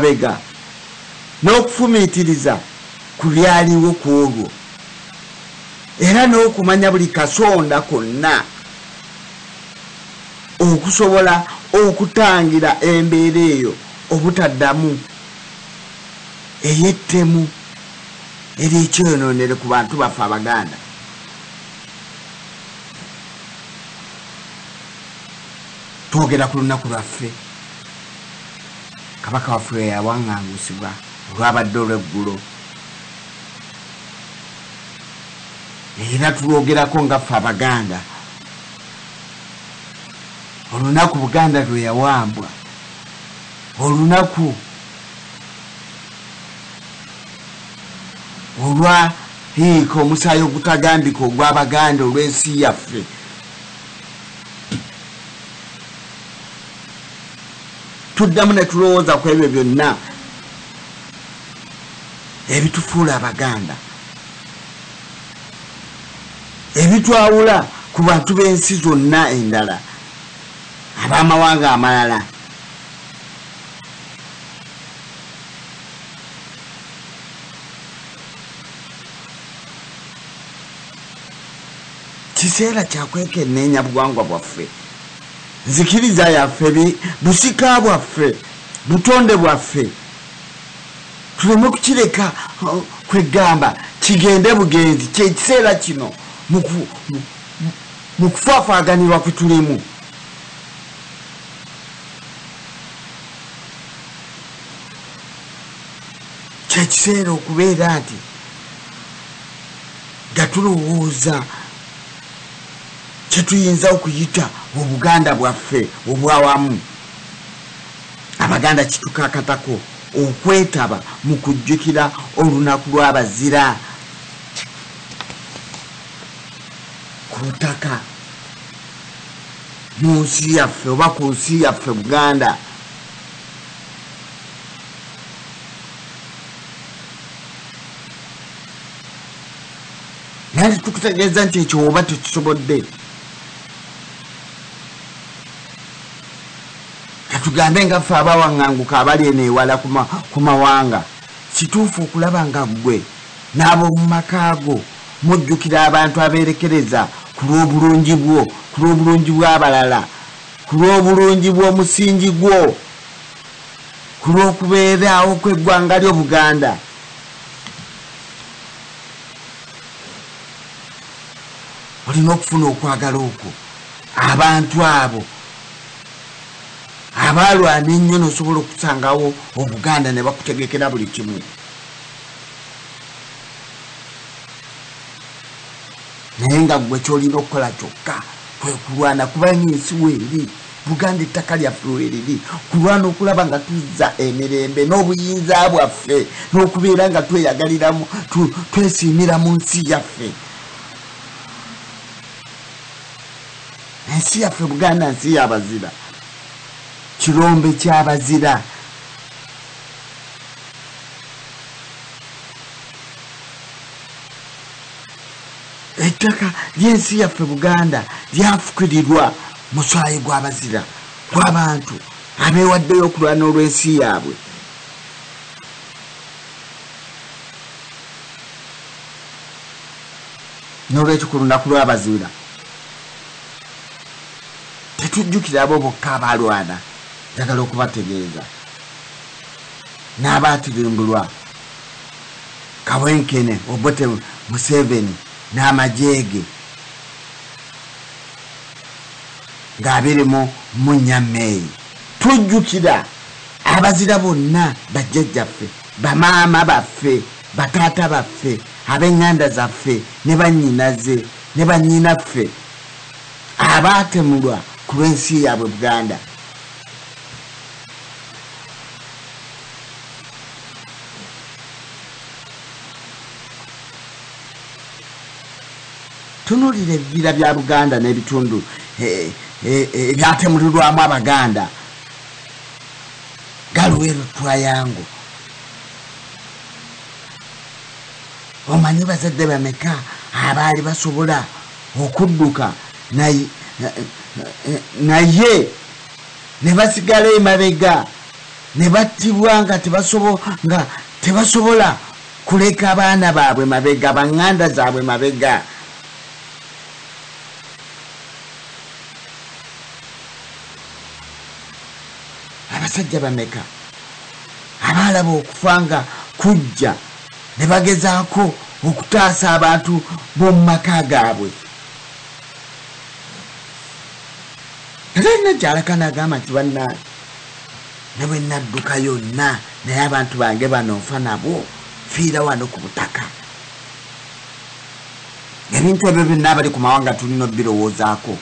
Emabega n'okufumiitiriza ku byaliwo ku olwo, era n'okumanya buli kasonda konna okusobola okutangira embeera eyo obutaddamu ey'ettemu eryekyonoonere ku bantu baffe Abaganda. Twogera ku lunaku lwaffe Kabaka waffe yawaŋŋangusibwa olwabadde olw'eggulo, era tulwogerako nga ffe Abaganda olunaku Buganda lwe yawambwa, olunaku olwa hiika omusaayi ogutagambika ogw'Abaganda olw'ensi yaffe. Tuddamu ne tulowooza ku ebyo byonna ebitufuula Abaganda, ebitwawula ku bantu b'ensi zonna endala, ab'amawanga amalala. Kiseera kya kwekenneenya buwangwa bwaffe, nzikiriza yaffe, busika bwaffe, butonde bwaffe. Tuleme kukireka kwegamba kigende bugenzi. Kyekiseera kino mu kufaafaaganirwa kwe tulimu. Kyekiseera okubeera nti nga tulowooza kyetuyinza okuyita Obuganda bwaffe obwawamu. Abaganda kitukakatako okwetaba mu kujjukira olunaku lw'abazira ku butaka mu nsi yaffe oba ku nsi yaffe Buganda. Naye tukutegeeza nti ekyo oba tekisobodde, katugambe nga ffe abawaŋŋanguka abali eno ewala ku mawanga, kituufu okulaba nga ggwe n'ab'omu maka go mujjukira abantu abeerekereza ku lw'obulungi bwo, ku lw'obulungi bw'abalala, ku lw'obulungi bw'omusingi gwo, ku lw'okubeeraawo kw'eggwanga lyo Buganda. Olina okufuna okwagala okwo abantu abo abalwana ennyo n'osobola okusangawo Obuganda ne bakutegekera buli kimu. Naye nga ggwe ky'olina okukola kyokka kwe kulwana, kubanga ensi weeri, Buganda ettaka lyaffe weeriri, kulwana okulaba nga tuzza emirembe n'obuyinza bwaffe n'okubeera nga tweyagaliramu, twesiimira mu nsi yaffe. Ensi yaffe Buganda nsi y'abazira, kirombe ky'abazira. Ettaka ly'ensi yaffe Buganda lyafukirirwa musaayi gw'abazira, gw'abantu abeewaddeyo okulwana olw'ensi yaabwe. N'olwekyo ku lunaku lw'abazira tetujjukira abo bokka abalwana, njagala okubategeeza n'abaatirimbulwa Kawenkene Obote Museveni n'amagye ge nga 24 Meeyi. Tujjukira abazira bonna, bajjajjaffe, bamaama baffe, bataata baffe, ab'eŋŋanda zaffe ne bannyinaze ne bannyinaffe abaatemulwa ku lw'ensi yaabwe Buganda. Tunuulira ebibira bya Buganda n'ebitundu ebyatemulirwamu Abaganda Galuweero Triangle. Omanyi bazadde bameka abaali basobola okudduka naye ne basigala emabega ne battibwa nga tebasobola kuleka abaana baabwe mabega, baŋŋanda zaabwe mabega. Abasajja bameka abaalaba okufa nga kujja ne bagezaako okutaasa abantu b'omu maka gaabwe. Ate gyalaka n'agamba nti bannange ne bwe nadduka yonna naye abantu bange bano nfa nabo, fiira wano ku butaka. Ebintu ebyo byonna abali ku mawanga tulina obirowoozaako.